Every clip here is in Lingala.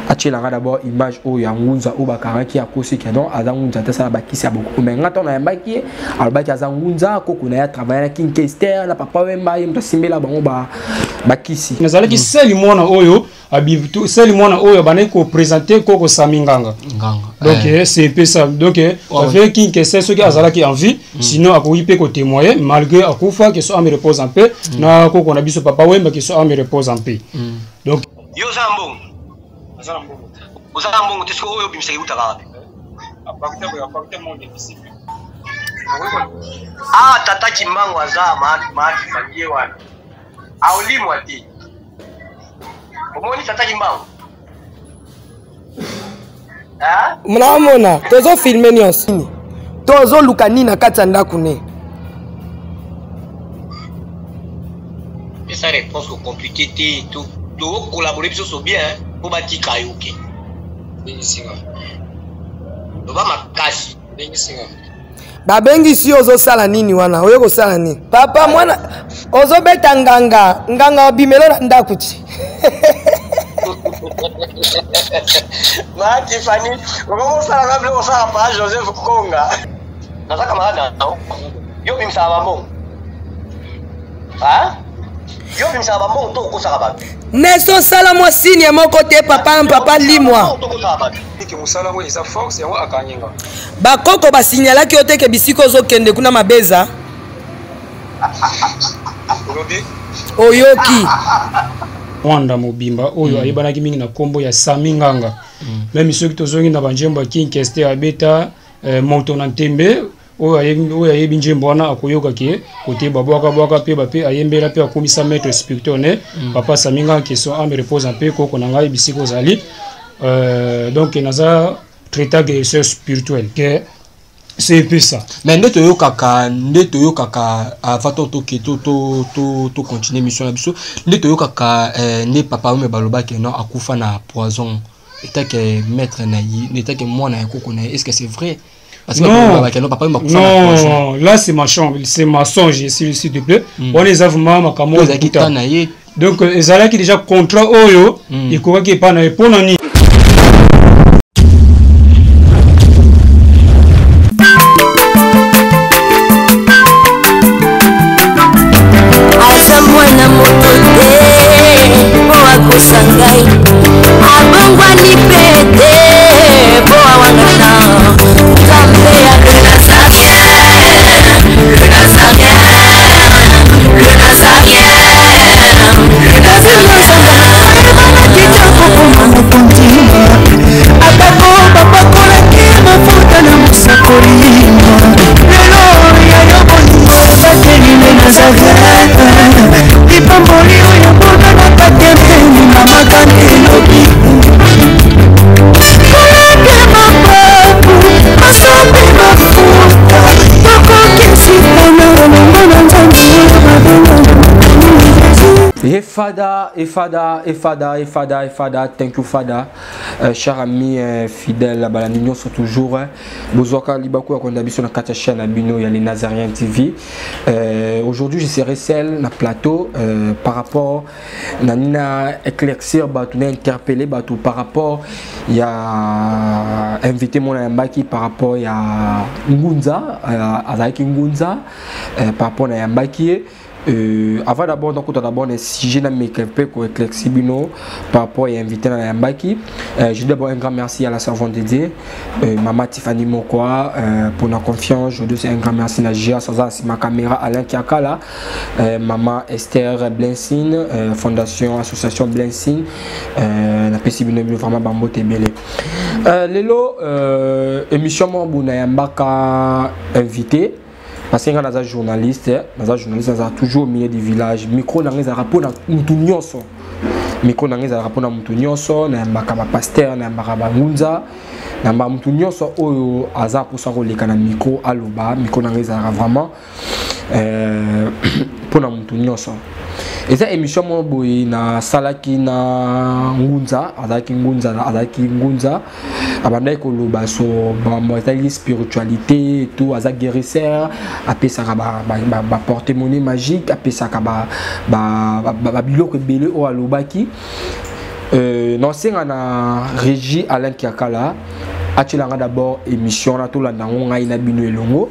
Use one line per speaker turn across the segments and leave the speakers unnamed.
Atiela nga d'abord image oyo ya ngunza oyo bakangaki akosi ke non, aza ngunza te, asala bakisi ya bokoko. Mais nga ntango nayambaki ye, alobaki aza ngunza, koko na ye atravaille na King Kester na Papa Wemba, ye moto asimbela bango bakisi.
Nazalaki seli mwana oyo seli mwana oyo abandaki kopresente koko Sami Nganga.
Nganga.
Donc c'est un peu ça. Donc avec King Kester, soki azalaki en vie, sinon akoki mpe kotémoigner malgré akufa, que son âme repose en paix, na koko na biso Papa Wemba, que son âme repose en paix. Donc
yo oza na mbongo?
Oza na mbongo te.
Oza na mbongo te, soki oyo obimisaka eutaka wapi? Ah, tata Kimbangu aza maatifa ye wana. Aolimwa te. Omoni tata Kimbangu?
Mnamona tozofilme nyonso, tozoluka nini na kati ya ndako ne?
Pesa réponse ko compliqué te, to collaborer biso so bien po batika yo ke. Loba makasi.
Babengisi yo, ozosala nini wana? Oye kosala nini? Papa mwana ozobeta nganga nganga, obimelo na ndako ti.
Ma Tiffany, okomosalaka biloko osala pa Joseph Konga. Naza camarade na yo. Yo obimisaka bambongo. Yo obimisaka bambongo to okosaka bato?
Neso osala mwa signe moko te, papa papa limwa.
Mosala yango eza force yango akangi nga.
Bakoko basignalaki yo te ke bisika ozokende kuna mabeza? Oyoki.
Mwanda mobimba oyo ayebanaki mingi na nkombo ya Sami Nganga. Meme soki tozongi na banjembo ya King Kester abeta moto na ntembe, oyo ayebi nzembo wana akoyoka ke kote babwaka-bwaka mpe bape ayembela mpe akomisa maître spirituel ne papa Sami Nganga, que son âme repose en paix, koko na ngai bisika ozali. Donc naza traité guérisseur spirituel que c'est un peu ça.
Mais nde toyokaka avant to toke to to to to continuer mission na biso, nde toyokaka nde papa oyo balobaki non, akufa na poison etake maître na ye, etake mwana ya koko na ye. Est ce que c'est vrai? Parce que
non,
non, papa akufa na poison.
Non, là c'est mensonge, c'est mensonge, s'il te plaît. On les a vraiment makambo.
Ezalaki ta na ye.
Donc ezalaki déjà contrat oyo ekokaki epai na ye mpo na nini?
Aza mwana moto te mpo akosa ngai, abongwani mpe te mpo awangana Nzambe ya le Nazaréen, le Nazaréen, le Nazaréen, le Nazaréen.
Kitoko mokonzi, atako bapakolaki mafuta na mosakoli, lelo ya yo bolingo ebateli le Nazareth, lipamboli oyo bonanaka te mpeni mamaka elobi kolake mapapu masopi mafuta tokokisitana elongo na Nzambe oyo babengana.
Efada, Efada, Efada, Efada, Efada, thank you Fada. Cher ami fidèle, balandi nyonso toujours. Bozwaka libaku ya konda biso na kati ya chaîne na bino ya les Nazaréens TV. Aujourd'hui, je serai seul na plateau par rapport na nina éclaircir bato, na interpeller bato par rapport ya invité mona yambaki, par rapport ya Ngunza, azalaki Ngunza, par rapport na yambaki ye. Avant d'abord donc d'abord un sujet na meke pe ko éclaircir bino par rapport à invité na yambaki, je dis d'abord un grand merci à la servante de Dieu, maman Tiffany Mokwa, pour la confiance. Je dis un grand merci na Gia Saza ma caméra, Alain Kiakala, maman Esther Blessing, fondation association Blessing, na pesi bino bino vraiment bambote ebele. Lelo émission mo buna yambaka invité parce que nga naza journaliste, naza journaliste, naza toujours au milieu du village. Micro na nga ezalaka mpona mutu nyonso, micro na nga ezalaka mpona mutu nyonso. Nayambaka bapasteur, nayambaka bangunza, nayambaka mutu nyonso oyo aza mposa koleka na micro aloba. Micro na nga ezalaka vraiment mpona mutu nyonso. Eza émission moko boye nasalaki na ngunza, azalaki ngunza, azalaki ngunza, abandaki koloba so bambo etali spiritualité et tout. Aza guérisseur, apesaka baporte monnaie magique, apesaka babiloko ebele oyo alobaki. Naosenga na régie Alain Kiakala atielanga d'abord émission wana, tolanda yango ngai na bino elongo.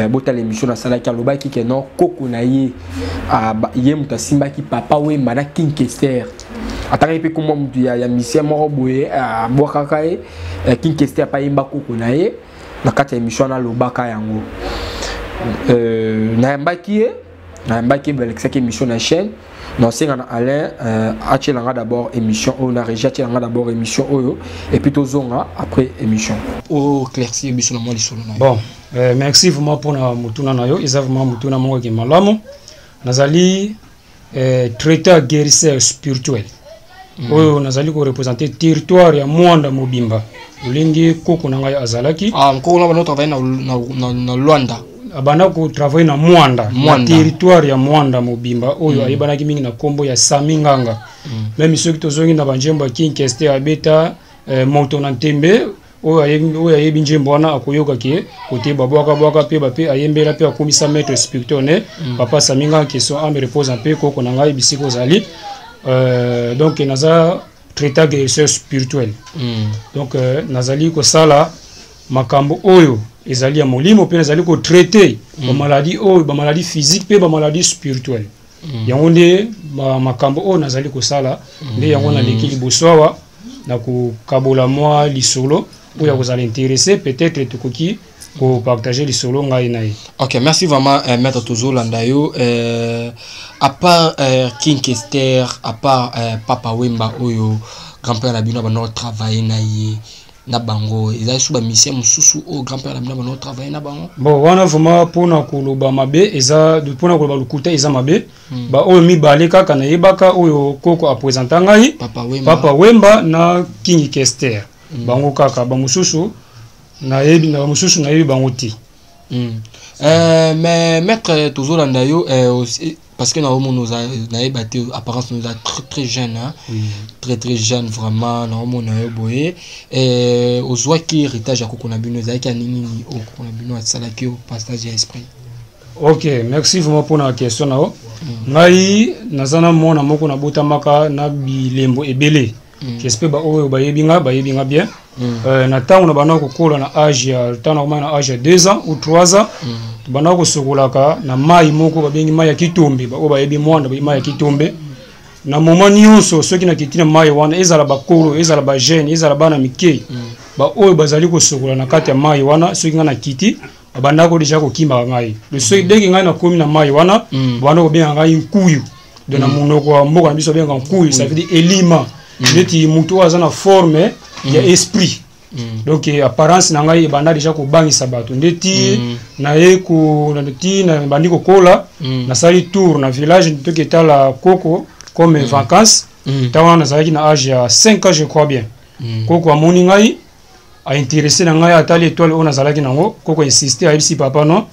Botala émission nasalaki, alobaki ke non, koko na ye, ye moto asimbaki Papa Wemba na King Kester. Atangaki mpe komwa motu ya musicien moko boye, abwakaka ye. King Kester apa yemba koko na ye na kati ya émission wana, alobaka yango. Nayambaki ye, balekisaki émission na chaîne. Naosenga na Alain atielanga d'abord émission oyo, na régie atielanga d'abord émission oyo, et puis tozonga après émission.
Oéclaircir biso na mwa lisolo na yo.
Bon, merci vraiment mpona motuna na yo. Eza vraiment motuna moko ke malamu. Nazali traiteur guérisseur spirituel oyo nazali koreprésenter territoire ya Mwanda mobimba, lolenge koko na ngai azalaki.
Ah, nkoko na bano travaille na Lwanda?
Abanda kotravailler na Mwanda, na
Mwanda.
territoire ya Mwanda mobimba, oyo ayebanaki mingi na nkombo ya Sami Nganga. Même soki tozongi na banjembo ya King Kester abeta, Moto na Ntembe, oyo ayebi nzembo wana akoyoka ke kote babwakabwaka mpe bape ayembela mpe akomisa maître spirituel ne papa Sami Nganga, que son âme repose en paix, koko na ngai bisika ozali. Donc naza traiteur guérisseur spirituel. Donc nazali kosala makambo oyo ezali ya molimo, mpe nazali kotraiter bamaladi oyo, bamaladi physique mpe bamaladi spirituelle. Yango nde makambo oyo nazali kosala. Nde yango naleki liboso awa na kokabola mwa lisolo oyo ya kozala intéressé, peut-être tokoki kopartager lisolo ngai na ye.
Ok, merci vraiment, maître. Tozolanda yo. À part King Kester, à part Papa Wemba oyo grand-père na bino bano travailler na ye na bango, ezali so bamusicien mosusu oyo grand-père na bino bano travailler na bango?
Bon, wana vraiment mpona koloba mabe eza, mpona koloba lokuta eza mabe. Baoyo mibale kaka nayebaka oyo koko aprésenta ngai.
Papa Wemba.
Papa Wemba na King Kester. Bango kaka. Bamosusu nayebi, na bamosusu nayebi bango te.
Mais maître, tozolanda yo aussi, parce que naomona oza, nayeba te, apparence oza très très jeune, hein?
Oui.
Très très jeune vraiment. Naomona yo boye, ozwaki héritage ya koko na bino, ezalaki ya nini oyo koko na bino asalaki yo, passage ya esprit?
Ok, merci vraiment mpona question na yo. Ngai naza na mwana moko, nabotamaka na bilembo ebele. J'espère baoyo bayebi nga, bayebi nga bien. Na ntango na banda kokola, na age ya ntango nakoma na age ya 2 ans ou 3 ans, tobanda kosokolaka na mai moko babengi mai ya Kitombe. Baoyo bayebi Mwanda bayebi mai ya Kitombe. Na moment nyonso soki nakiti na mai wana, ezala bakolo, ezala bajeune, ezala bana mike, baoyo bazali kosokola na kati ya mai wana, soki ngai nakiti, babandako deja kokimaka ngai. Le soki dès que ngai nakomi na mai wana, babanda kobenga ngai nkuyu. Donc na monoko ya mboka na biso babengaka nkuyu, ça veut dire elima, neti motu oyo aza na forme ya esprit. Donc apparence na ngai ebanda deja kobangisa bato. Nde ti naye ti nabandi kokola, nasali tour na village, toki etala koko comme vacances. Ntango wana nazalaki na age ya 5 ans, je crois bien. Koko amoni ngai, aintéresser na ngai, atali étoile oyo nazalaki nango. Koko insiste, ayebisi papa non,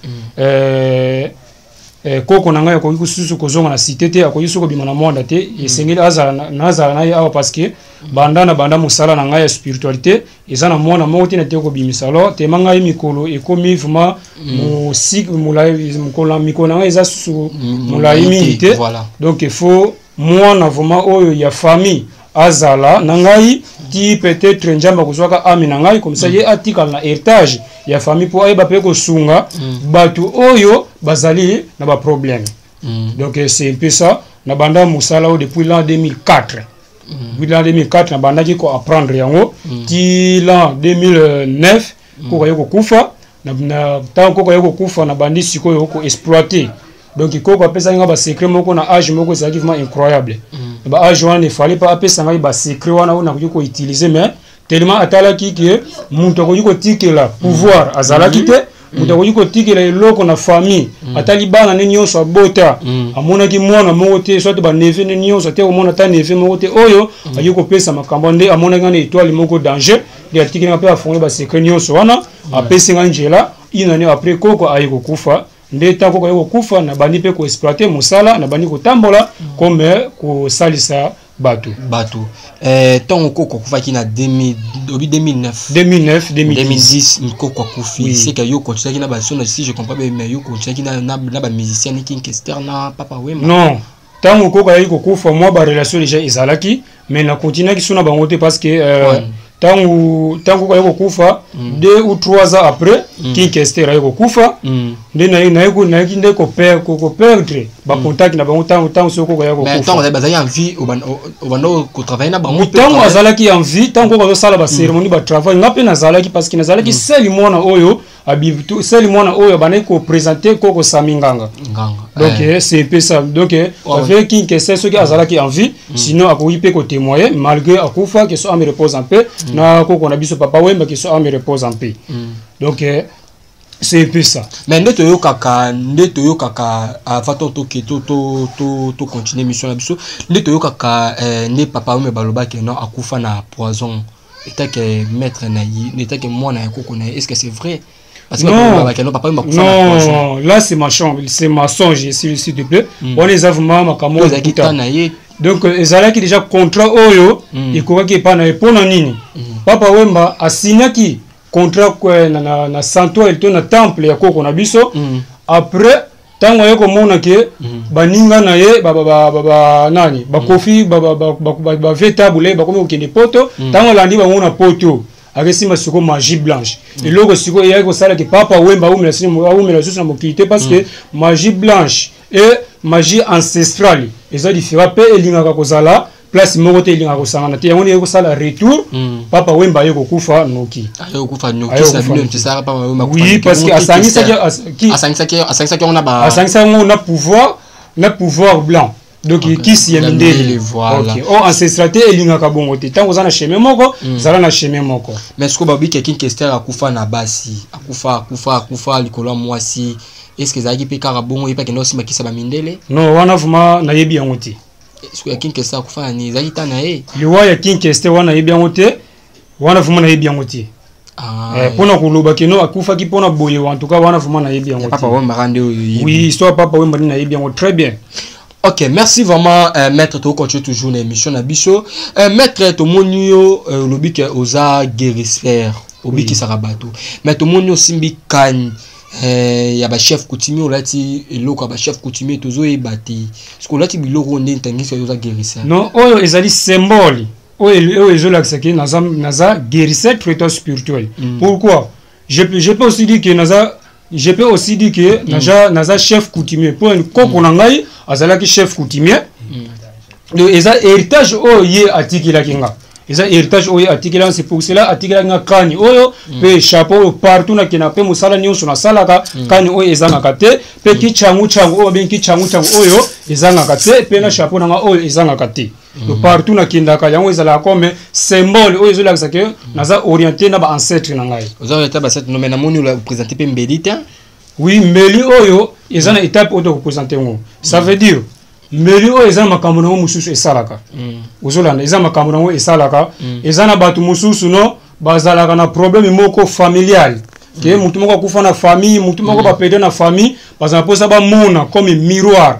koko na ngai akoki lisusu kozonga na cité te, akoki soki kobima na Mwanda te, esengeli azala nazala na ye awa, parce que banda na banda mosala na ngai ya spiritualité, eza na mwana moko te na te kobimisa. Alors tema ngai mikolo ekomi vraiment molai, mikolo na ngai eza susu molai mingi te. Donc il faut mwana vraiment oyo ya famille azala na ngai ti peut-être Nzambe akozwaka âme na ngai, comme ça ye atikala na héritage ya famille, mpo ayeba mpe kosunga bato oyo bazali na baproblème. Donc c'est un peu ça. Na banda mosala oyo depuis l'an 2004. Depuis l'an 2004 nabandaki koapprendre yango ti l'an 2009 koko aye kokufa. Ntango koko aye kokufa, nabandi sikoyo koexploiter. Donc koko apesaki nga basecret moko na age moko ezalaki vraiment incroyable. Ba age wana efallait pas apesa ngai basecret wana oyo nakoki koutiliser, mais tellement atalaki ke moto akoki kotikela pouvoir azalaki te, moto akoki kotikela eloko na famille. Atali bana ne nyonso abota, amonaki mwana moko te, soit baneveux ne nyonso te, komona ata neveu moko te oyo akoki kopesa makambo. Nde amonaki nga na étoile moko danger, nde atikeli nga mpe afongoli basecret nyonso wana, apesi nga nzela. Une année après, koko aye kokufa. Nde ntango koko aye kokufa, nabandi mpe koexploiter mosala, nabandi kotambola comme kosalisa bato.
Bato. Ntango koko akufaki na 2000, obi 2009?
2009, 2010.
2010 koko akufi.
Oui.
C'est que yo continuaki na baso, si je comprends bien, mais yo continuaki na bamusicien ni King Kester na Papa Wemba?
Non, ntango koko ayaki kokufa, mwa barelation déjà ezalaki. Mais nakontinuaki so na bango te parce que ntango ntango aye kokufa, 2 ou 3 ans après, King Kester aye kokufa. Nde nayeki nde koperdre bacontact na bango ntango soki koko aya
Mais
kokufa.
ntango bazalaki en vie, obanda kotravaille na bango mpe?
Ntango azalaki en vie, ntango koko azosala bacérémonie, batravail, nga mpe nazalaki, parce que nazalaki seli mwana oyo seli mwana oyo abandaki koprésente koko Sami Nganga.
Nganga.
Donc c'est un peu ça. Donc avec King Kester, soki azalaki en vie, sinon akoki mpe kotémoigner. Malgré akufa, que son âme repose en paix, na koko na biso Papa Wemba, que son âme repose en paix. Donc c'est un peu ça.
Mais nde toyokaka avant to toke to continue émission na biso, nde toyokaka nde papa oyo balobaki non, akufa na poison, etake maître na ye, etake mwana ya koko na ye, est ce que c'est vrai? Parce que
Non.
balobaki non, papa oyo akufa na poison.
Non, là c'est mensonge, c'est mensonge, s'il te plaît. Wana eza vraiment makambo
oyo ezalaki
lokuta.
ta na ye.
Donc ezalaki déjà contrat oyo ekokaki epai na ye. Mpo na nini? Papa Wemba asignaki contrat na sanctuaire to na temple ya koko na biso. Après, ntango aye komona ke baninga na ye nani bakofi bave tabule bakomi kokende poto, ntango alandi bango na poto, akesimba sikoyo magie blanche. Eloko sikoyo eyaki kosalaki Papa Wemba awumela lisusu na mokili te, parce que magie blanche et magie ancestrale eza différent, mpe elingaka kozala place moko te, elingaka kosangana te. Yango nde eyaki kosala retour, Papa Wemba aye kokufa noki.
Aye kokufa noki.
Aye
Na
kokufa
bino
noki.
tisaka Papa Wemba akufa
Oui,
noki.
parce que
Bongo
asangisaki
asangisaki yango na ba
asangisaki yango na pouvoir blanc, donc kisi ya
Ya
mindele.
mindele, voilà.
Ok. Or ancestralité elingaka bongo te. Ntango oza na chemin moko, zala na chemin moko.
Mais sikoyo babiki King Kester akufa na basi, akufa likolo ya mwasi. Est ce que ezalaki mpe kaka bongo, ye mpe akende osimba kisa bamindele?
Non, wana vraiment nayebi yango te.
Sikoyo ya King Kester akufa na nini? Ezalaki ta na ye?
Liwa ya King Kester wana, nayebi yango te. Wana vraiment nayebi yango te.
Ah,
Mpona koloba keno akufaki mpona boye, en tout cas wana vraiment nayebi yango
ya Papa
te.
Wemba nde oyo oyebi.
Oui, histoire Papa Wemba nde nayebi yango très bien.
Ok, merci vraiment, maître. Tokocontinue toujours na émission na biso. Maître, tomoni yo, olobi ke oza guérisseur, obikisaka bato, mais tomoni osimbi kani ya bachef coutumier, olati eloko ya bachef coutumier, tozoyeba te soki olati biloko oyo nde ntangisi oza guérisseur.
Non, oyo ezali symbole oyo ezolakisa ke naza guérisseur, traiteur spirituel. Pourquoi je peux aussi dire que naza, je peux aussi dire que naza chef coutumier, mpo koko na ngai azalaki chef coutumier. Donc eza héritage oyo ye atikelaki nga, eza héritage oyo atikelaki. C'est pour cela atikelaki nga kani oyo mpe chapeau oyo. Partout nakenda mpe mosala nyonso nasalaka, kani oyo ezangaka te, mpe kichangu changu oyo babengi kichangu changu oyo ezangaka te, mpe na chapeau na nga oyo ezangaka te. Donc partout nakendaka, yango ezalaka comme symbole oyo ezolakisa ke naza orienté na baancêtre na ngai.
Oza eta basete no, mais namoni oprésente mpe mbeli te.
Oui, mbeli oyo eza na étape oyo tokoprésente yango. Ça veut dire mbeli oyo eza na makambo nango mosusu esalaka. Ozolanda, eza makambo nango esalaka. Eza na bato mosusu no bazalaka na problème moko familial, ke mutu moko akufa na famille, mutu moko bapede na famille, baza na mposa bamona comme miroir.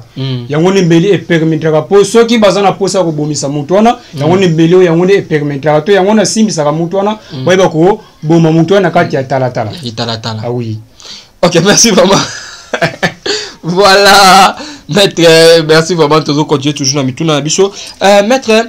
Yango nde mbeli epermettraka, mpo soki baza na mposa ya kobomisa mutu wana, yango nde mbeli oyo, yango nde epermettraka to yango nasimbisaka mutu wana, bayeba koboma mutu wana na kati ya talatala.
Italatala.
Ah oui.
Ok, merci vraiment. Voilà, maître, merci vraiment. Toujours continuer toujours na mituna na biso. Maître,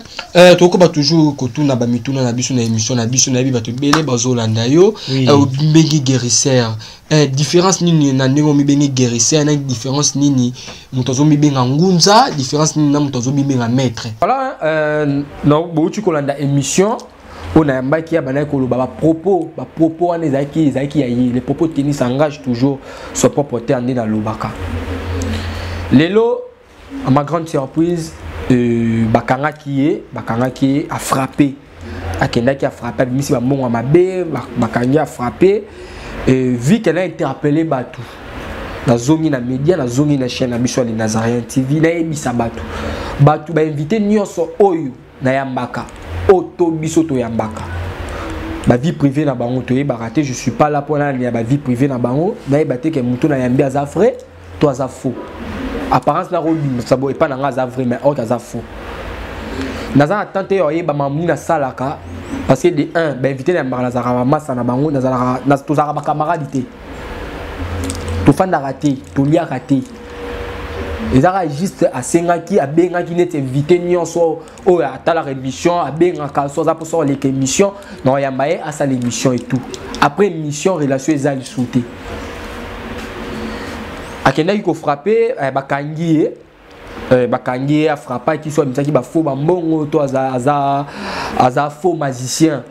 tokoba toujours kotuna ba mituna na biso na émission na biso na yebi bato ebele bazolanda yo.
Oui.
Obengi guérisseur. Différence nini na ndenge omibengi guérisseur na différence nini moto azomibenga ngunza, différence nini na moto azomibenga maître?
Voilà, non, bouti kolanda émission oyo nayambaki ya bandaki koloba bapropos wana ezalaki ya ye. Les propos tenus engage toujours son propre terme. Nde nalobaka lelo, à ma grande surprise, bakangaki ye afrappe, akendaki afrappe, abimisi bambongo ya mabe, bakangi afrappe. Vu qu'elle a interpellé bato, nazongi na média, nazongi na chaîne na biso ya Le Nazaréen TV, nayebisa bato bainvité nyonso oyo nayambaka, oyo to biso toyambaka, bavie privée na bango toyebaka te. Je suis pas là mpona nalia bavie privée na bango, nayeba te ke moto nayambi aza vrai to aza faux. Apparence nakobimisa bo epai na nga aza vrai, mais or aza faux. Naza na tante oyo ayeba makambo nini nasalaka, parce que de un, bainvité nayambaka, nazalaka bamasa na bango, tozalaka bacamarade te, tofandaka te, toliaka te. Ezalaka juste asengaki, abengaki neti invité nyonso oyo atalaka émission, abengaka so aza mposa koleka émission na oyamba ye asala émission et tout. Après émission, relation eza lisusu te. Akendaki kofrappe, bakangi ye, bakangi ye, afrappaki so amisaki bafaux bambongo to aza, aza, aza faux magicien,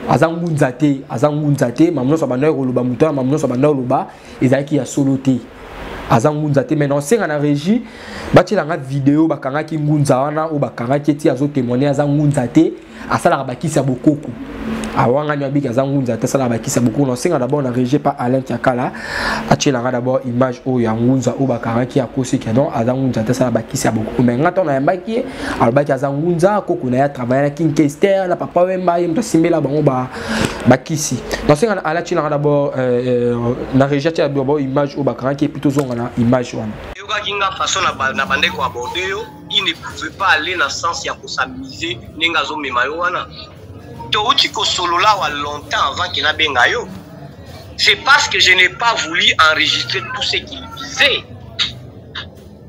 aza ngunza te, aza ngunza te. Mamu nyonso abandaki koloba, moto wana mamu nyonso abandaki koloba ezalaki ya solo te, aza ngunza te. Mais naosenga na régie batielanga video bakangaki ngunza wana oyo bakangaki eti azotémoigne aza ngunza te, asalaka bakisi ya bokoko. Awangani abiki aza ngunza te, asalaka bakisi ya bokoko. Naosenga d'abord na régie pa Alain Kiakala atielanga d'abord image oyo ya ngunza oyo bakangaki akosiki non aza ngunza te, asalaka bakisi ya bokoko. Mais nga ntango nayambaki ye alobaki aza ngunza, koko na ye atravaille na King Kester na Papa Wemba, ye moto asimbela bango bakisi. Naosenga na Alain atielanga d'abord na régie atiela d'abord image oyo bakangaki et puis tozonga na image wana.
Yokaki nga façon na bande ko aborder yo, il ne pouvait pas aller na sens ya kosamiser ndenge azomema yo wana. Touti kosolola wa longtemps avant ke nabenga yo. C'est parce que je n'ai pas voulu enregistrer tout ce qu'il disait.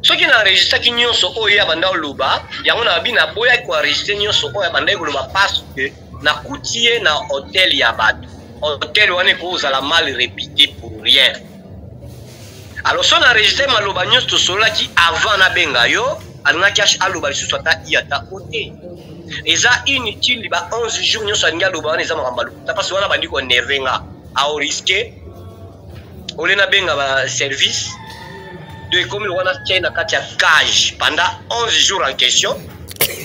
Soki na enregistraki nyonso oyo ye abanda koloba, yango na babi naboyaki koenregistre nyonso oyo abandaki koloba parce que nakuti ye na hôtel ya bato. Hôtel wana ekozala mal répité pour rien. Alors so na enregistre maloba nyonso tosololaki avant nabenga yo, alingaki aloba lisusu ata i ata o te. Eza inutile ba 11 jours nyonso alingi aloba wana eza makambo ya lokuta parce wana bandi konerve nga. Aoriske ole nabenga ba service de ekomi lokola natia na kati ya cage pendant 11 jours en question,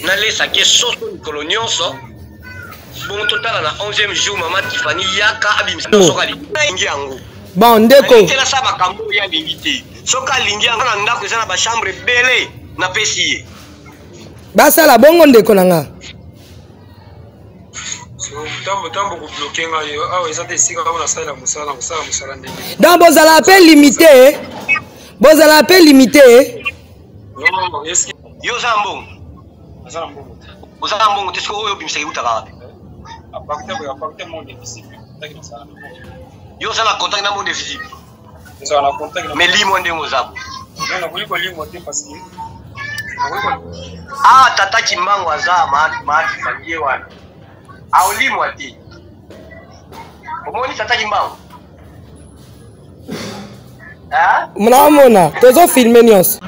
nalesaki ye soso mikolo nyonso. Bongo totala na 11e jour mama Tiffany yaka abimisa soki alingi yango.
Bon ndeko,
sa makambo oyo alingi te, soki alingi yango na ndako eza na bachambre ebele napesi ye.
Basala bongo ndeko na nga.
Ntango kobloke ngai awa eza te esika oyo nasalela mosala, kosala mosala ndenge.
Donc bozala mpe limité, bozala mpe limité.
Yo oza na mbongo? Oza na mbongo te, soki oyo obimisaka eutaka wapi? Yo oza na contact na monde visible? Mais limwa ndenge oza bo. Ah, tata Kimbangu aza maatifa ye wana aolimwa te. Omoni tata Kimbangu?
Mnamona tozofilme nyonso.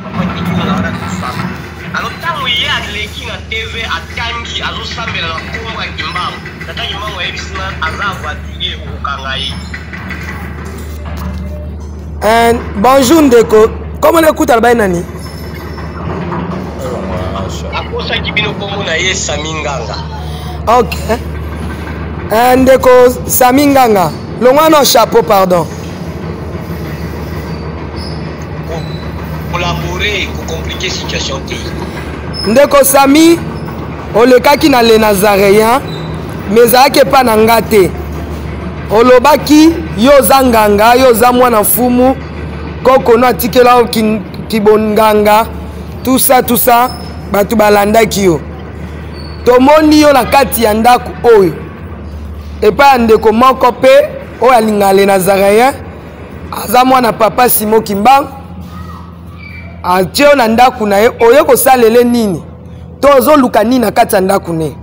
Alors ntango ye aleki na TV atangi azosambela na nkombo ya Kimbangu, tata Kimbangu ayebisi nga aza aventurier, okokanga ye.
Bonjour ndeko, kombo na ekuta alobaki nani?
Akosaki bino kombo na ye Sami Nganga.
Ok. Ndeko Sami Nganga, longwa na chapeau pardon.
Collaborer, ko compliquer situation te.
Ndeko Sami, olekaki na le Nazaréen, mais ezalaki epa na nga te. Olobaki yo oza nganga, yo oza mwana mfumu, koko no atikela yo kibonganga, tout ça, tout ça, bato balandaki yo. Tomoni yo na kati ya ndako oyo epai ya ndeko moko mpe oyo alingaka le Nazaréen, aza mwana papa Simo Kimbangu, atie yo na ndako na ye, oye kosalele nini to ozoluka nini na kati ya ndako ne?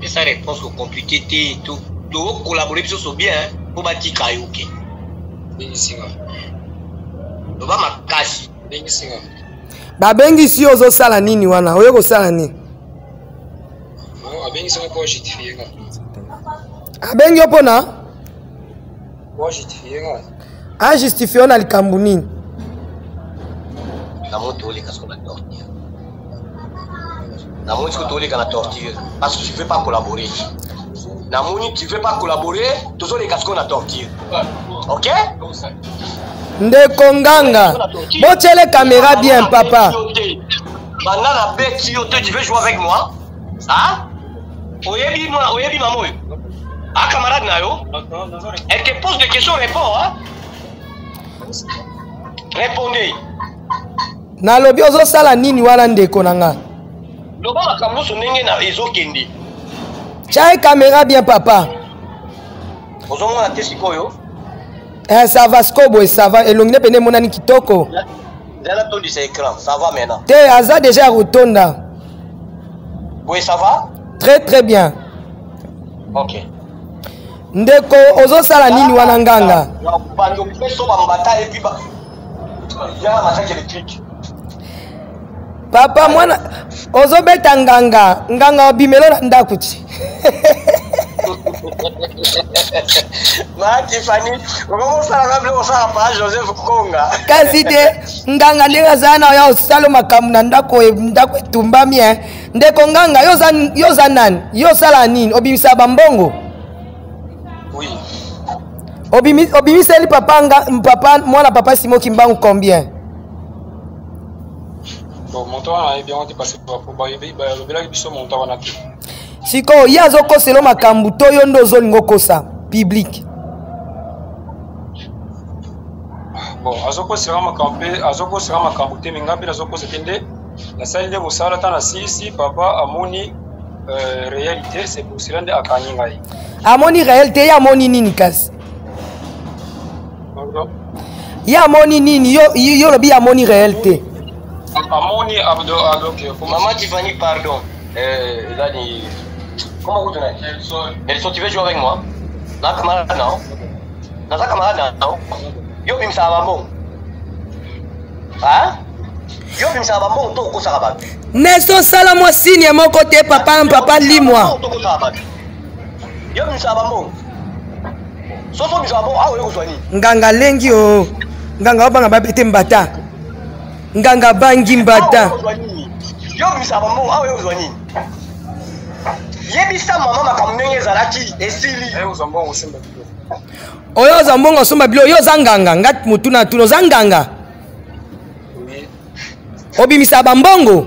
Pesa réponse ko compliqué te, to to collaborer biso so bien po batika yo ke.
Bengisinga.
Loba makasi.
Bengisinga.
Babengisi yo ozosala nini wana? Oye kosala nini?
Abengisinga po justifie nga.
Abengi yo mpona?
Po justifie nga.
A justifie yo na likambo nini?
Na moto oleka soko na torture. Na moni soko toleka na torture parce que tu veux pas collaborer. Na moni tu veux pas collaborer, tozoleka soko na torture. Ok?
Ndeko Nganga, botiele caméra bien papa.
Banda na beti yo te, tu veux jouer avec moi? Hein? Oyebi moi, oyebi maman oyo? Ah camarade na yo? Elle te pose des questions, réponds hein? Répondez.
Nalobi ozosala nini wana ndeko na nga?
Loba makambo nyonso ndenge na ezokende.
Tya caméra bien papa.
Ozomona te sikoyo?
Eh, ça va sikoyo boye ça va elongi nde pene emonani kitoko.
Zala tondisa écran, ça va maintenant.
Te aza déjà ya kotonda.
Oui, ça va?
Très très bien.
OK.
Ndeko ozosala nini wana nganga?
Bando peso bambata et puis ba ya massage électrique.
Papa mwana ozobeta nganga nganga obimelo na ndako ti.
Ma Tiffany, okomosalaka biloko osala pa Joseph Konga.
Kasi te nganga ndenge azala na oya osala makambo na ndako ndako etumbami e ndeko nganga yo oza nani yo osala nini obimisaka bambongo
oui.
Obimiseli papa, nga, papa mwana papa Simo Kimbangu combien?
Bon, montant wana nayebi yango te parce que balobelaki biso montant wana te.
Sikoyo ye azokosela makambo to yo nde ozolinga okosa public?
Bon, azokosela makambo mpe azokosela makambo te, me ngai mpe nazokosa te, nde nasali nde mosala ta nasilisi papa amoni euh, réalité, c'est pour cela nde akangi ngai.
Amoni réalité, ye amoni nini kasi? Ye amoni nini? Yo olobi ye amoni réel te.
Amoni abdo adoke.
Maman Tiffany, pardon. Eza ni comment kutu na Nelson, tu veux jouer avec moi? Na camarade nao. Naza camarade nao. Yo bimisaka bambongo. Hein? Yo bimisaka bambongo to okosaka bato.
Nelson sala mwa signe moko te papa papa limwa.
To okosaka bato. Yo bimisaka bambongo. Soso bimisaka bambongo awa oyo kozwa nini?
Nganga alengi o. Nganga obanga babete mbata. Nganga bangi mbata.
Yo bimisaka bambongo awa oyo kozwa nini? Yebisa mama makambo ndenge ezalaki esili.
Oyo oza mbongo osomba biloko, yo oza nganga, nga motu na tuna oza nganga. Obimisa bambongo.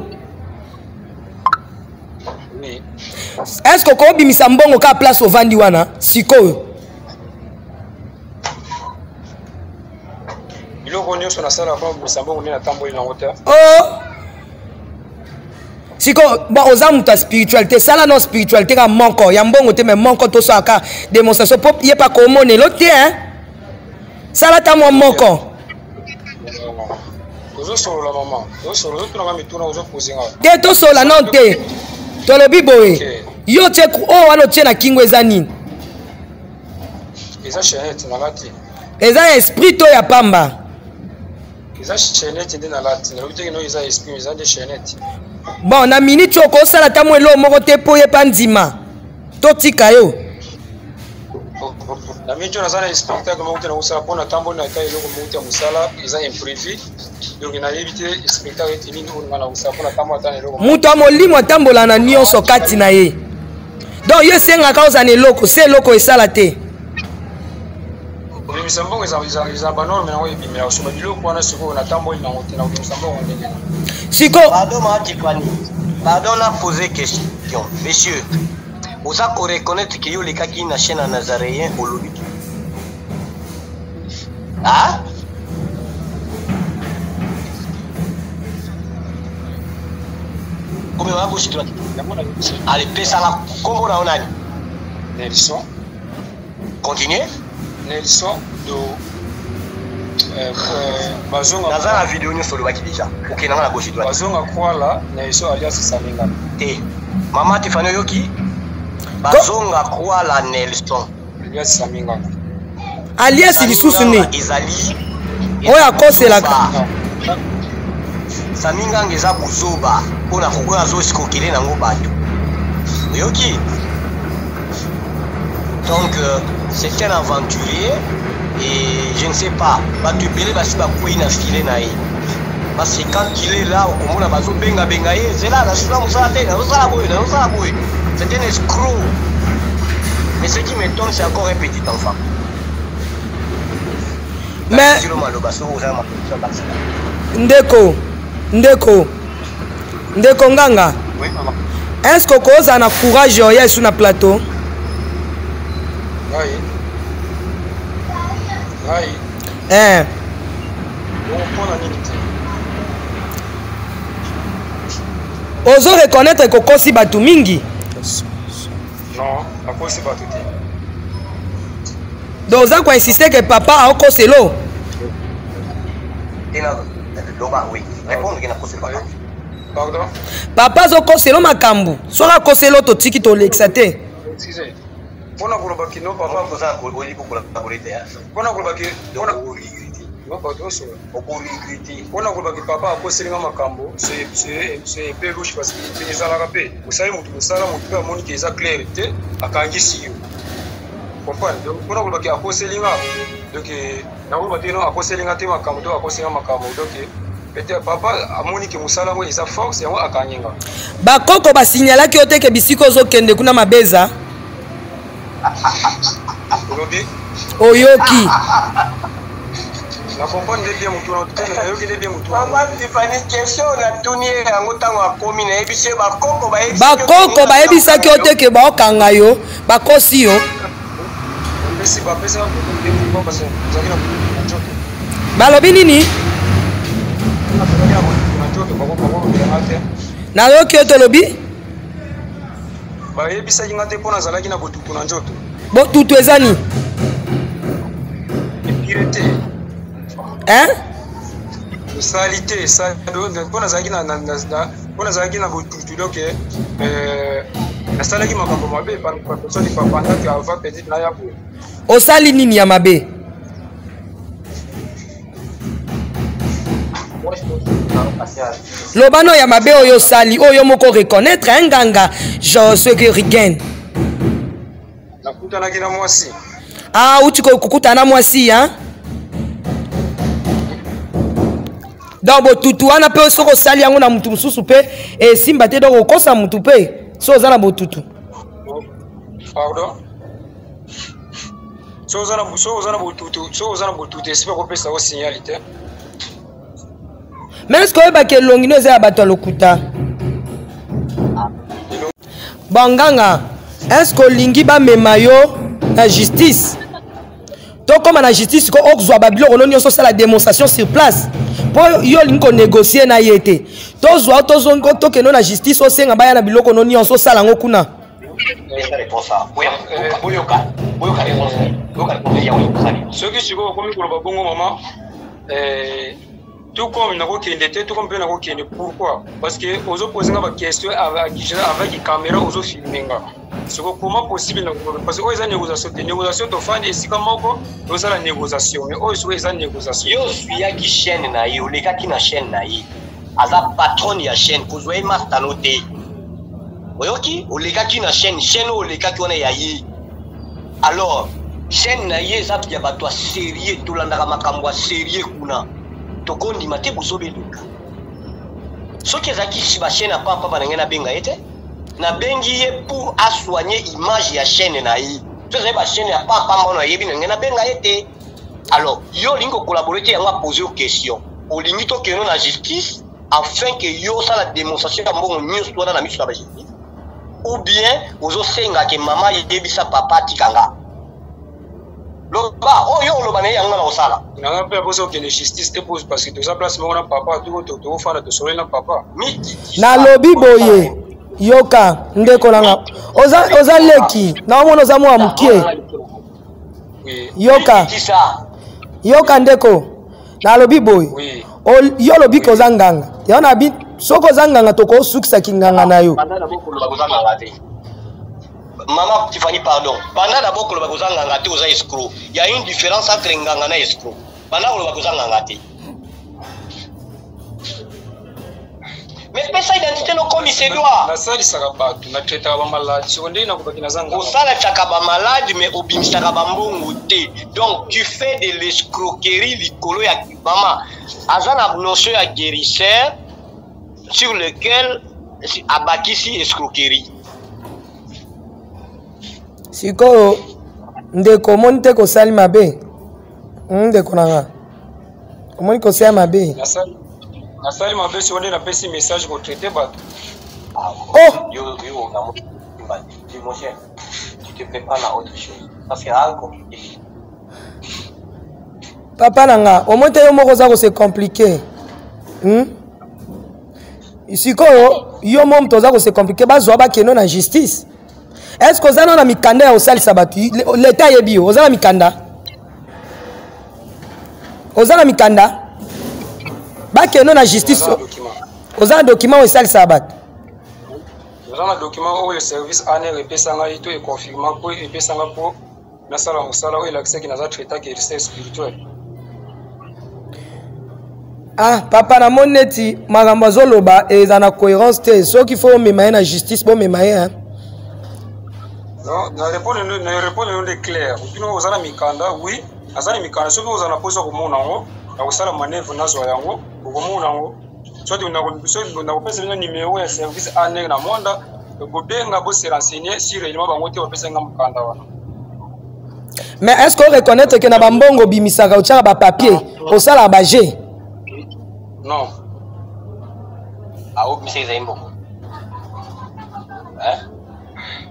Est-ce que okobimisa mbongo kaka place ovandi wana sikoyo?
Biloko nyonso nasalaka kobimisa mbongo nde natamboli nango te.
Oh! Sikoyo bon, oza moto ya spiritualité, sala no spiritualité kaka moko ya mbongo te, mais moko tosalaka démonstration mpo ye pa komonelo te hein? Sala ata mwa moko.
Ozosolola mama, ozosolola, ozotunanga mituna, ozopose nga
te, tosolola nano te, tolobi boye. Yo otie oyo wana otie na kingo eza nini?
Eza chaînette nalati.
Eza esprit to ya pamba?
Eza chaînette nde nalati, nalobi te kino eza esprit, eza nde chaînette.
Bon, na minute oyo okosala ata mwa eloko moko te mpo ye pa ndima totika yo?
Na minute oyo naza na spectacle moko te nakosala mpo natamboli na ata eloko moko te ya mosala, eza imprévu, donc nayebi te spectacle ete nini oyo nga nakosala mpo natamboli ata na eloko.
Moto ya molimo atambola na nyonso kati na ye, donc yo esengaka ozala na eloko se eloko esala te.
Kobimisa mbongo eza banorme yango ebimela kosomba biloko wana, sikoyo natamboli nango te, nakobimisa mbongo ndenge
sikoyo?
Pardon, ma Tiffany, pardon na poser question. Monsieur, oza koreconnaître ke yo olekaki na chaîne ya Nazaréen olobi ah? Komema gauche droite. Allez, pesala kombo na yo nani?
Nelson.
Continue.
Nelson do bazonga.
Naza na video nyonso olobaki déjà. Okende nga na gauche droite.
Bazonga kwala Nelson alias Saminga.
Te. Mama Tiffany oyoki? Bazonga kwala Nelson.
Alias Saminga.
Alias lisusu nini?
Ezali
oyo akoselaka.
Sami Nganga eza buzoba mpona oyo azosikokele nango bato oyoki. Donc c'est un aventurier et je ne sais pas, bato ebele basi bakwei na filet na ye, parce que quand il est là okomona bazobengabenga ye, zela nasula mosala te, nazosala boye, nazosala boye. C'est un escroc, mais ce qui m'étonne, c'est encore un petit enfant.
Mais ndeko ndeko ndeko nganga,
Oui, mama.
Est ce que okozala na courage oya esu na plateau?
Ngai ngai
Eh.
Bongo mpona nini te?
Ozo reconnaître kokosi bato mingi?
Non, nakosi bato te.
Donc oza koinsiste ke papa aokoselo?
Pardon?
Papa azokoselo makambo, soki akoselo totiki tolekisa te.
Mpona koloba kino papa, mpona koloba ke mpona koloba ke papa akoseli nga makambo, c'est un peu louche, parce que ezalaka mpe osali motu mosala, motu mpe amoni ke eza clair te, akangisi yo, comprendre? Donc mpona koloba ke akoseli nga, donc nakoloba te no akoseli nga te makambo to akoseli nga makambo. Donc peut-être papa amoni ke mosala yango eza force, yango akangi nga.
Bakoko basignalaki yo te ke bisika ozokende kuna mabeza?
Olobi?
Oyoki?
Na comprendre nde bien motu, nayoki nde bien motu.
Mama Tifani, question natuni ye yango ntango akomi, nayebisi ye bakoko.
Bakoko bayebisaki yo te ke baokanga yo, bakosi yo? Balobi nini? Nayoki yo, tolobi.
Bayebisaki nga te mpo nazalaki na botutu na nzoto.
Botutu eza nini?
Impureté.
Hein?
Esali te, mpo nazalaki mpo nazalaki na botutu, donc nasalaki makambo mabe soki pendant que avant peut-être naya boye.
Osali nini ya mabe? Loba no ya mabe oyo osali, oyo moko reconnaître, hein, nganga soki Rigen.
Nakutanaki na mwasi.
Ah, uti kokutana na mwasi, hein? Donc botutu wana mpe soki osali yango na mutu mosusu mpe esimba te, donc okosa mutu mpe so oza na botutu.
Pardon, so oza na, so oza na botutu, so oza na botutu, esipa kopesa yo signal te.
Mais est-ce oyebaki elongi no eza ya bato ya lokuta? Banganga, est ce que olingi bamema yo na justice? Tokóma na justice ko okozwa babiloko no nyonso, osala démonstration sur place, mpo yo olingi konégocie na ye te. Tozwa, tokende na justice, osenga baya na biloko no nyonso, osala yango kuna.
Soki sikoyo okomi koloba bongo, mama, tout comme nakokende te, tout comme mpe nakokende. Pourquoi? Parce que ozopose nga baquestion avec caméra, ozofilme nga. Siko comment possible na, parce que oyo eza négociation te. Négociation, tofandi esika moko, tozala négociation, mais oyo sikoyo eza négociation.
Yo osuyaki chaîne na ye, olekaki na chaîne na ye, aza patronne ya chaîne, kozwa ye mastano te. Oyoki? Olekaki na chaîne, chaîne oyo olekaki wana ya ye. Alors chaîne na ye eza ya bato ya sérieux, tolandaka makambo ya sérieux kuna, tokondima te bozobeleka. Soki ezalaki bachaîne ya pampamba na ngai, nabenga ye te. Nabengi ye pour asoigne image ya chaîne na ye. So ezali bachaîne ya pampamba wana ayebi na ngai, nabenga ye te. Alors yo olingi kokolabore te, yango apose yo question. Olingi tokende na justice afin ke yo osala démonstration ya mbongo nyonso wana na miso ya bajustice, ou bien ozosenga ke mama yebisa papa atika nga? Loba oyo oloba na ye, yango nga na kosala.
Nanga mpe aposa okende justice te, parce que toza place moko na papa, tokofanda, tosololi na papa.
Nalobi boye, yoka ndeko nanga, oza, oza leki naomona oza mwa mokie. Yoka, yoka ndeko, nalobi boye, yo olobi ke oza nganga, yango nabi soki oza nganga, tokosukisa kinganga na yo.
Mama Tiffany, pardon, banda d'abord koloba koza nganga te, oza escroc. Il y a une différence entre nganga na escroc. Banda koloba koza nganga te, mais pesa identité nokomi sedoir.
Nasalisaka bato, natraitaka bamaladi, soko ndenge nakobaki naza nganga.
Osalisaka bamaladi, mais obimisaka bambongo te, donc tu fais de l'escroquerie likolo ya mama. Aza na notion ya guérisseur sur lequel abakisi escroquerie.
Sikoyo ndeko, omoni te kosali mabe? Ndeko na nga, omoni kosala mabe?
Nasali mabe siko nde napesi message kotraite bato.
Oh!
Yo, yo, mon cher, tu te prépares à autre chose parce que c'est compliqué.
Papa na nga, omoni te yo moko oza kose compliqué, Sikoyo yo mo moto oza kose compliqué, bazwa bakendo na justice. Est ce que oza nano na mikanda ya kosalisa bato? Leta ayebi yo oza na mikanda? Oza na mikanda? Bakende na justice. Oza na document oyo esalisaka bato?
Naza na document oyo service ANR epesa ngai to econfirma mpo epesa nga mpo nasala mosala oyo elakisaki naza traita guérisseur spirituel.
Ah papa, namoni neti makambo azoloba eza na cohérence te. Soki fo omema ye na justice, bomema ye, hein?
Non, na répondre, na répondre nde clair. Bino oza na mikanda? Oui, aza na mikanda. Soki oza na mposa komona yango, nakosala manœuvre, nazwa yango, okomona yango. Soki nakopesa bino numero ya service ANR na Mwanda, bobenga, bose renseigner si réellement bango te bapesa nga mokanda wana.
Mais est ce que oreconnaître ke na bambongo obimisaka, otiaka bapapier, osalaka baje?
Non.
Aobimisa ezali mbongo,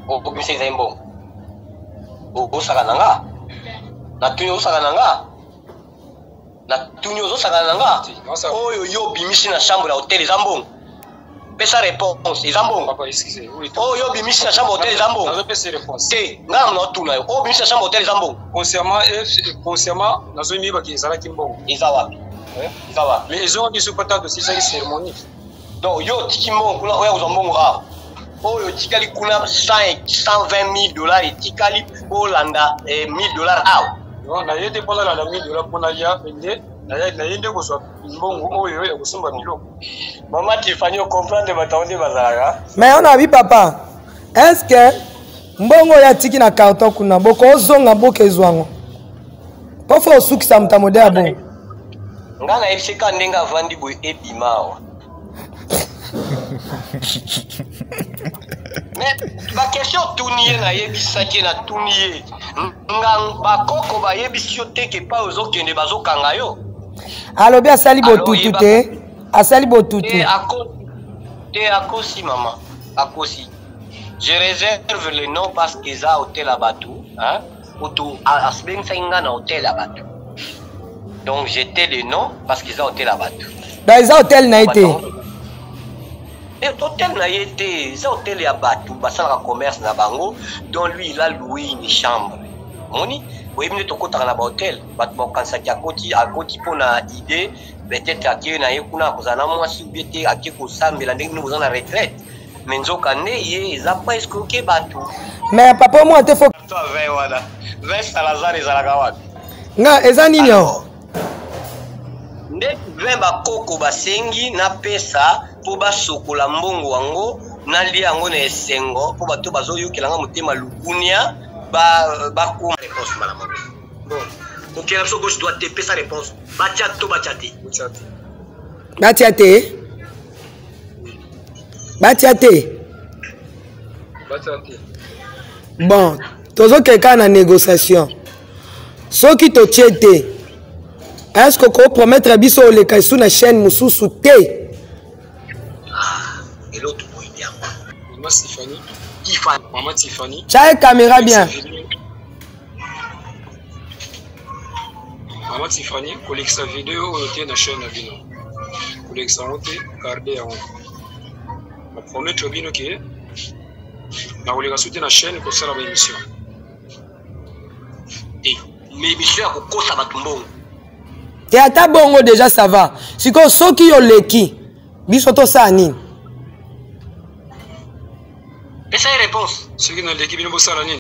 obimisa ezali mbongo. Osaka na nga, natuni, osaka na nga, natuni, ozosakana na nga? Oyo yo obimisi na chambre ya hotel eza mbongo? Pesa réponse, eza mbongo? Oyo obimisi na chambre hotel eza mbongo te? Nga na otuna yo, oyo obimisi na chambre hotel eza mbongo?
Consciemment nazomiyebaki ezalaki mbongo.
Eza wapi? Eza wapi?
Mais ezongaki soki pata tosilisaki cérémonie.
Donc yo otiki mbongo kuna, oya kozwa mbongo awa. Oyo etikali kuna, 120 000 dollars etikali, olanda 1000 dollars awa.
Non, naye te mpona landa 1000 dollars mpona ya nde naye nde kozwa mbongo oyo ya kosomba biloko.
Mama Tifani, ocomprendre bato yango nde bazalaka.
Mais on abi papa, est ce que mbongo oyo atiki na carton kuna, bokozonga, mboka ezwa yango? Mpo fo osukisa moto ya modele ya bongo.
Nga nayebisi ka ndenge avandi boye, ebima awa. Mais baquestion otuni ye, nayebisaki ye, natuni ye nga, bakoko bayebisi yo te ke epai ozokende bazokanga yo?
Alobi asali botutu te, asali botutu.
Te, akosi mama, akosi. Je réserve le nom parce que eza hotel ya bato, hein? Oto abengisaki nga na hotel ya bato, donc j'étais le nom parce que eza hotel ya bato.
Donc eza hotel na ye te?
Hotel na ye te, eza hotel ya bato basalaka commerce na bango. Donc lui, il a loué une chambre. Moni oyebi nde tokɔtaka na bahotel, bato bakokanisaki akoti, akoti mpo na idée peut-être ake na ye kuna akozala na mwasi ubie te, ake kosambela ndenge bino boza na retraite. Mais nzoka nde ye eza pa escroquer bato.
Mais papa, omona te fo
wana 20 Salazar ezalaka wapi?
Nga eza nini o?
Nde 20 bakoko basengi napesa mpo basokola mbongo yango, nalia yango na esengo, mpo bato bazoyokelanga motema lukunia bakoma réponse mbala moko. Bon, kokela biso gauche droite te, pesa réponse. Batia to batia te?
Batia te, batia te. Bon, tozokende kaka na négociation. Soki totie te, est ce que okopromettre biso oleka esu na chaîne mosusu te? Tya caméra bien.
Mama Tifani, kolekisa video oyo te na chaîne na bino, kolekisa yango te, garde yango. Na promettre bino ke nakoleka so te na chaîne kosala baémission.
Te, mais émission ya kokosa bato mbongo.
Te, ata bongo déjà ça va. Sikoyo soki oleki, biso tosala nini?
Pesa ye réponse.
Soki naleki, bino bosala nini?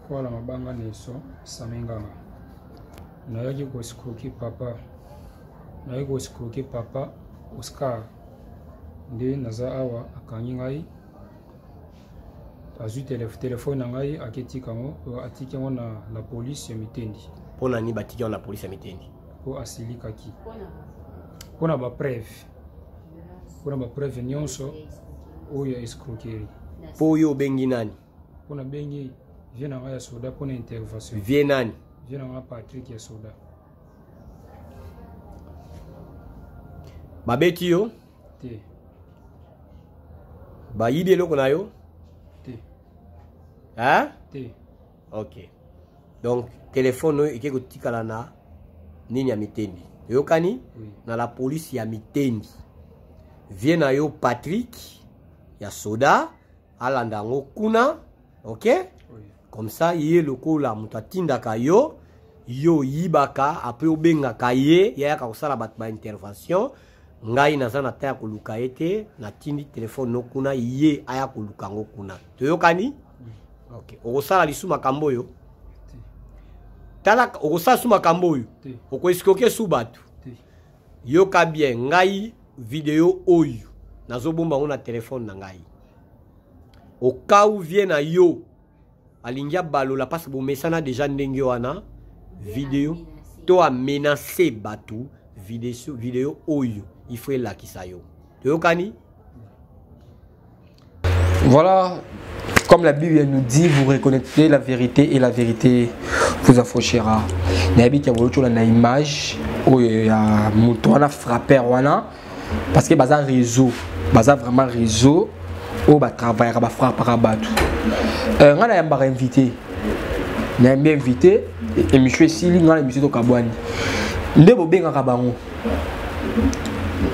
Kwala mabanga na eso Samenganga, nayaki koescroquer papa, nayaki koescroquer papa Oscar. Nde naza awa, akangi ngai, azwi telefone na ngai, aketika yango, atiki yango na polise ya Mitendi.
Mpo na nini batiki yango na polise ya Mitendi?
Mpo asilikaki mpona bapreuve, mpona bapreuve nyonso oyo ya escroquerie.
Mpo oyo obengi nani?
Mpo nabengi vieux na ngai ya soda mpona intervention.
Vieux nani?
Vieux na ngai Patrik ya soda.
Babeti yo?
Te.
Bayibi eloko na yo?
Te.
Hein?
Te.
Ok, donc telefone oyo eke kotikala na nini ya Mitendi, oyokani?
Oui.
Na la police ya Mitendi, vieux na yo Patrik ya soda alanda yango kuna, ok?
Oui.
Comme ça ye lokola moto atindaka yo. Yo oyibaka apres obengaka ye, ye ayaka kosala bato ba intervention. Ngai naza na temps ya koluka ye te, natindi telefone no kuna, ye aya koluka yango kuna. Toyokani? Ok. Okosala lisu makambo oyo? Tala, okosala su makambo oyo? Okoescroquer su bato? Yoka bien, ngai video oyo nazobomba yango na telefone na ngai. Au cas où vie na yo alingi abalola parce que bomesana déjà ndenge wana video to amenace bato, video, video oyo il faut elakisa yo. Toyokani?
Voilà, comme la Bible nous dit, vous reconnaîtrez la vérité et la vérité vous affranchira. Nayebi ke bolotola na image oyo ya moto wana frapper wana, parce que baza réseau, baza vraiment réseau oyo batravaillaka, bafrappaka bato. Ngai nayambaka invité, nayambi invité, émission esili, ngai na émission tokabwani. Nde bobengaka bango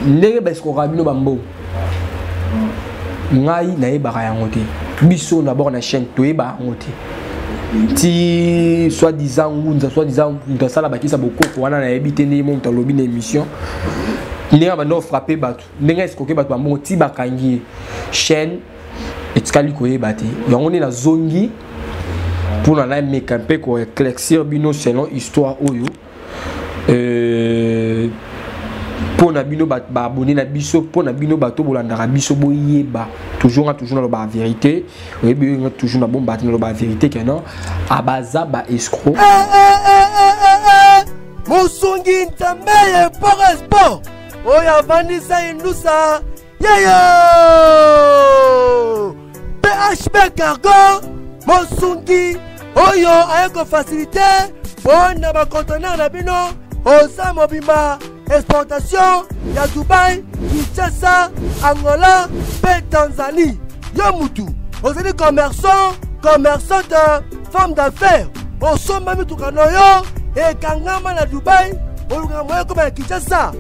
ndenge baescroquaka bino bambongo, ngai nayebaka yango te. Biso d'abord na chaîne toyebaka yango te. Ti soi-disant ngunza, soi-disant moto asala bakisa bokoko wana, nayebi te ndenge moto alobi na émission, ndenge banda ofrappe bato, ndenge escroquer bato bambongo ti bakangi ye, chaîne etikali koyeba te. Yango nde nazongi mpona nameka mpe koéclaircir bino selon histoire oyo, mpo na bino baabonné na biso, mpo na bino bato bolandaka biso, boyeba toujours nga toujours naloba vérité. Oyebi nga toujours na bomba te, naloba vérité ke non, abaza ba escroc.
Mosungi Nzambe ye port sport oyo avandisa indusa yeyo PHB Cargo, mosungi oyo aye kofasilite mpo na bacontener na bino oza mobimba, exportation ya Dubai, Kinshasa, Angola mpe Tanzanie. Yo mutu ozali commerçant, commerçante, femme d'affaires, osomba mituka na yo ekangama na Dubai, olukaka moyen ekoma ya Kinshasa,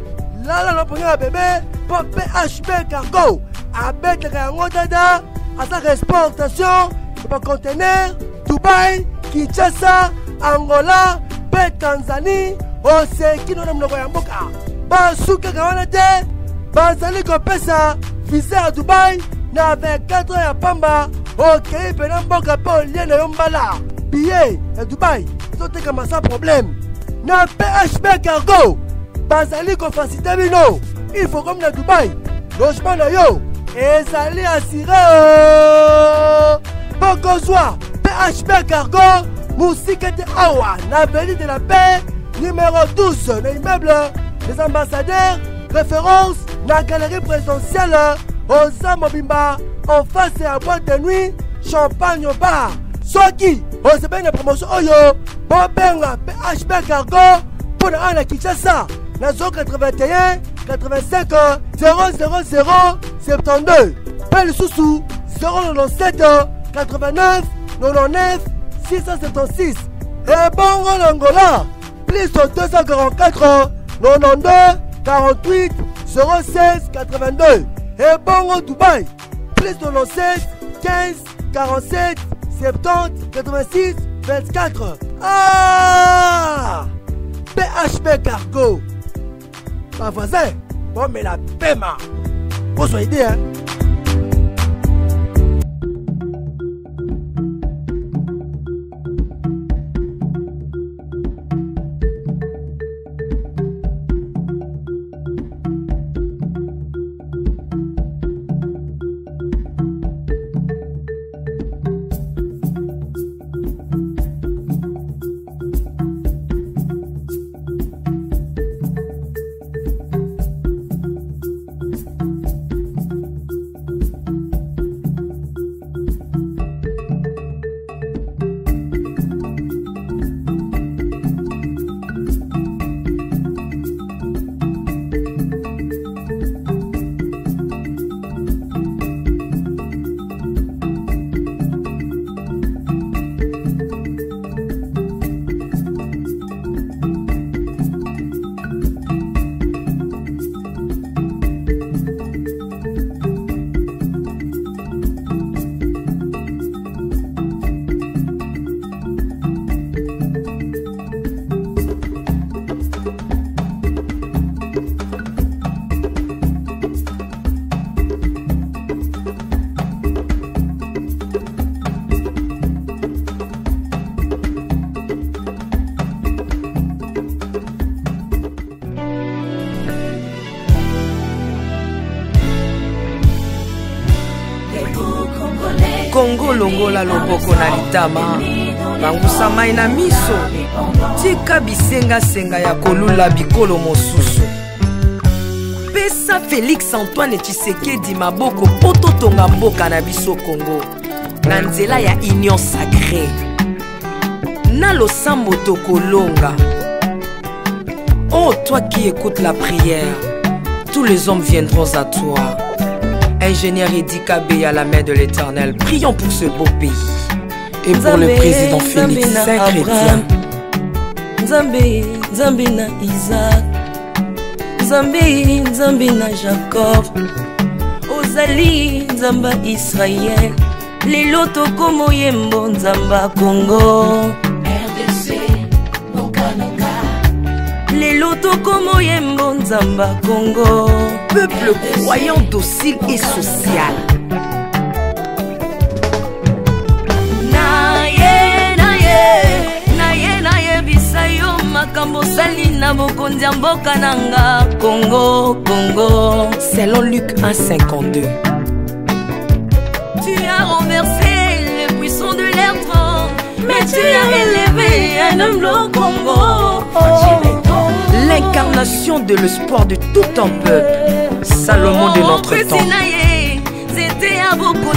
lala na pongi ya bebe mpo PHB Cargo abetaka yango dada. Aza exportation ya bacontener Dubai, Kinshasa, Angola mpe Tanzanie. Oseki no na monoko ya mboka. Basukaka wana te, bazali kopesa visa ya Dubai na 24 heures ya pamba. Okei mpena mboka mpe olie na yo mbala. Billet ya Dubai ezotekama sans problème na PHB Cargo. Bazali kofasite bino, il faut komi na Dubai, logement na yo ezali assuré. Bokozwa PHB Cargo mosika te, awa na avenue de la Paix numéro 12, na immeuble des ambassadeurs, référence na galerie présidentielle oza mobimba, en face ya boîte de nuit Champagne Bar. Soki osepeli na promotion oyo, bobenga PHB Cargo mpo na awa na Kinshasa na 081 85 000 72 mpe lisusu 097 89 99 676. Ebongo na Angola, plus 244 92 48 06 82. Ebongo Dubai, plus 97 15 47 70 86 24. Ah, PHP Cargo, bavoisin, bomela pema, kozwa idée, hein? Longola loboko na litama, pangusa mai na miso, tika bisengasenga ya kolula bikolo mosusu. Pesa Félix Antoine Tshisekedi maboko mpo totonga mboka na biso Congo na nzela ya Union Sacrée. Na losambo tokolonga. Oh, toi qui écoutes la prière, tous les hommes viendront à toi. Ingénieur Eddy Kabeya, la main de l'Éternel, prions pour ce beau pays.
Et pour le président Félix, saint chrétien.
Nzambe, Nzambe na Isaac, Nzambe, Nzambe na Jacob, ozali Nzambe Israël, lelo tokomo yembo Nzambe Congo.
RDC, Bokananga.
Lelo tokomo yembo Nzambe Congo.
Peuple croyant, docile et social.
Na ye, na ye, na ye, na ye, bisa yo makambo osali na bokonzi ya mboka na nga Congo, Congo.
Selon Luc 1,52.
Tu as renversé le puissant de l'air grand, mais tu as élevé un homme au Congo.
L'incarnation de l'espoir de tout un peuple, Salomon de notre temps.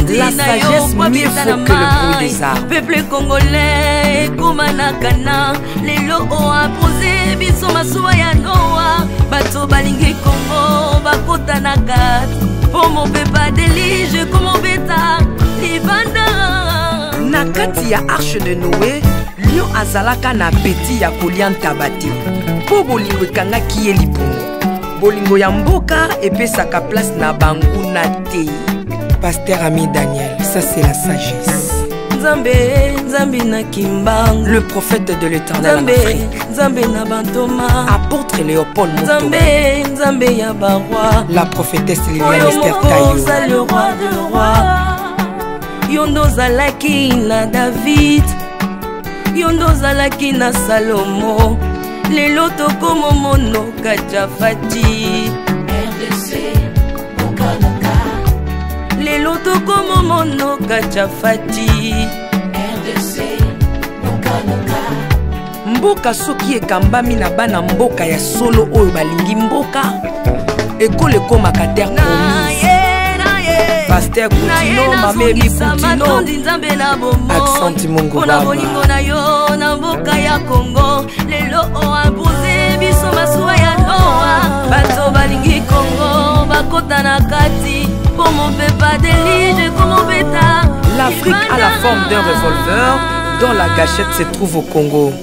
La sagesse mieux vaut que le bruit des armes.
Peuple congolais ekoma na kana, lelo oapose biso masuwa ya Noa, bato balingi Congo bakota na kati po mopepa delige komobeta libanda.
Na kati ya arche de Noé, lion azalaka na appétit ya kolia ntaba te, mpo bolingo ekangaki ye libumu. Bolingo ya mboka epesaka place na banguna te. Pasteur Ami Daniel, ça c'est la sagesse.
Nzambe, Nzambe na Kimbangu,
le prophète de l'Éternel en
Nzambe,
Afrique.
Nzambe na Bantoma,
apôtre Léopold Moto,
Nzambe, Nzambe ya Barwa,
la prophétesse Liliane
Oyo
Esther
moko
Tayo,
oza le roi de roi. Yo nde ozalaki na David, yo nde ozalaki na Salomo, lelo tokomomonoka Jafati.
RDC, Bokananga.
Lelo tokomomonoka Jafati.
RDC, Bokananga.
Mboka soki ekambami na bana mboka ya solo oyo balingi mboka, ekolo ekomaka terre promise. Pasteur Kutino, Mama Emi Kutino,
Nzambe na bomoi.
Accent Mungu
Mpona
Baba.
bolingo na yo na mboka ya Congo, lelo oimpose biso masuwa ya Noa, bato balingi Congo bakota na kati po mopepa delige komobeta.
L'Afrique a la forme d'un revolver dont la gâchette se trouve au Congo.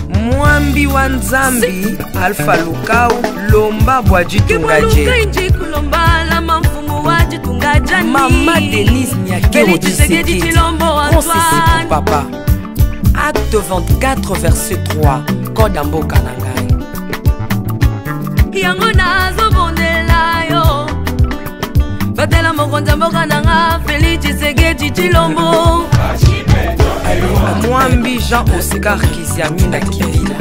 Mwambi wa Nzambi, Alpha Lukau, Lomba Bwadji Tungaje. Mama Denise Nyakero Tshisekedi, Conseil pour papa. Acte 24, verset 3. Code ya mboka na ngai.
Yango nazobondela yo, batela mokonzi ya mboka na nga Félix Tshisekedi Tshilombo.
Mwambi Jean Oscar Kiziamina Kibila.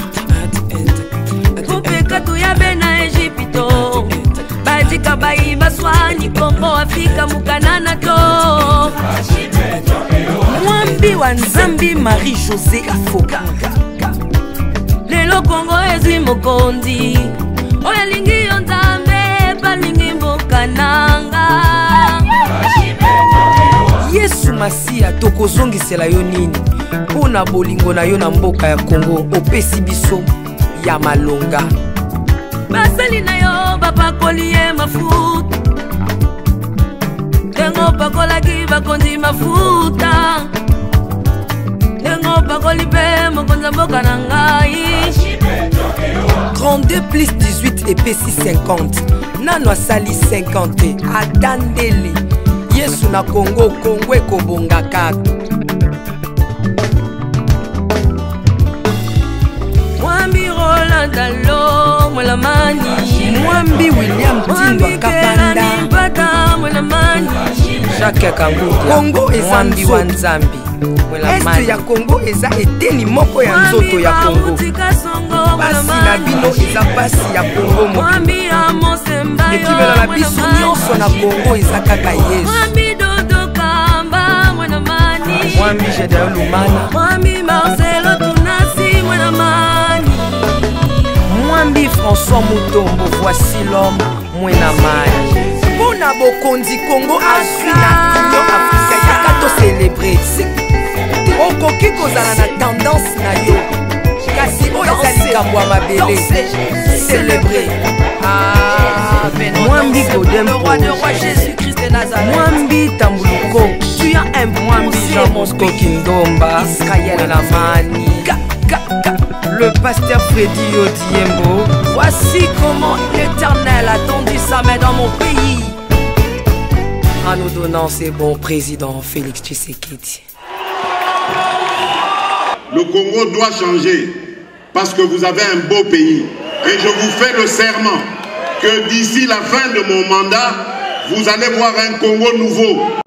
Kupeka tuyabe na Egypto, badika bayi baswani Kongo Afrika mukanana to.
Mwambi wa Nzambi Marie-Josée Afoka.
Lelo Kongo ezwi mokonzi oyo alingi yo Nzambe, balingi mboka nanga.
Yesu Masiya, tokozongisela yo nini mpo na bolingo na yo na mboka ya Kongo opesi biso ya malonga.
Basali na yo bapakoli ye mafuta, ndenge opakolaki bakonzi mafuta, ndenge opakoli mpe mokonzi ya mboka na ngai.
32 plus 18 epesi 50, nano asali 50 te, ata ndele. Yesu na Kongo, Kongo ekobonga kaka.
Mwambi Roland Dalo Mwelamani,
Mwambi William Tindwa
Mwambi
Kapanda,
Kelani Mpata Mwelamani,
Jacques Kangudia, Kongo eza
Mwambi wa
nzoto.
Nzambi
Este ya Kongo eza eteni moko ya nzoto ya
Mwambi
Kongo.
Bauti Kasongo
Pasi na
Mwelamani,
bino eza pasi ya Kongo mobimba.
Mwambi Amos Mbayo
Ekimelo na biso
Mwelamani,
nyonso na Kongo eza kaka Yesu.
Mwambi Dodo Kamba Mwelamani.
Gedeon Lumana.
Mwambi Marcelo Tunasi Mwana Mani.
Mwambi François Mutombo, voici l'homme Mwena Mani. Mpo na bokonzi Congo azwi na Union Africaine, yaka tocelebre. Okoki kozala na tendance na yo, kasi oyo eza likambo ya mabele. Celebre.
Ah,
Mwambi Godin
le roi de roi Jésus-Christ de Nazareth.
Mwambi Tambuluko.
Tu as imposé
Mwambi Jean
mon
Bosco
pays.
Kindomba.
Israël.
Mwena Mani.
Ka, ka, ka.
Le pasteur Freddy Yodiembo.
Voici comment l'Éternel a tendu sa main dans mon pays.
En nous donnant ce bon président Félix Tshisekedi.
Le Congo doit changer parce que vous avez un beau pays. Et je vous fais le serment que d'ici la fin de mon mandat, vous allez voir un Congo nouveau.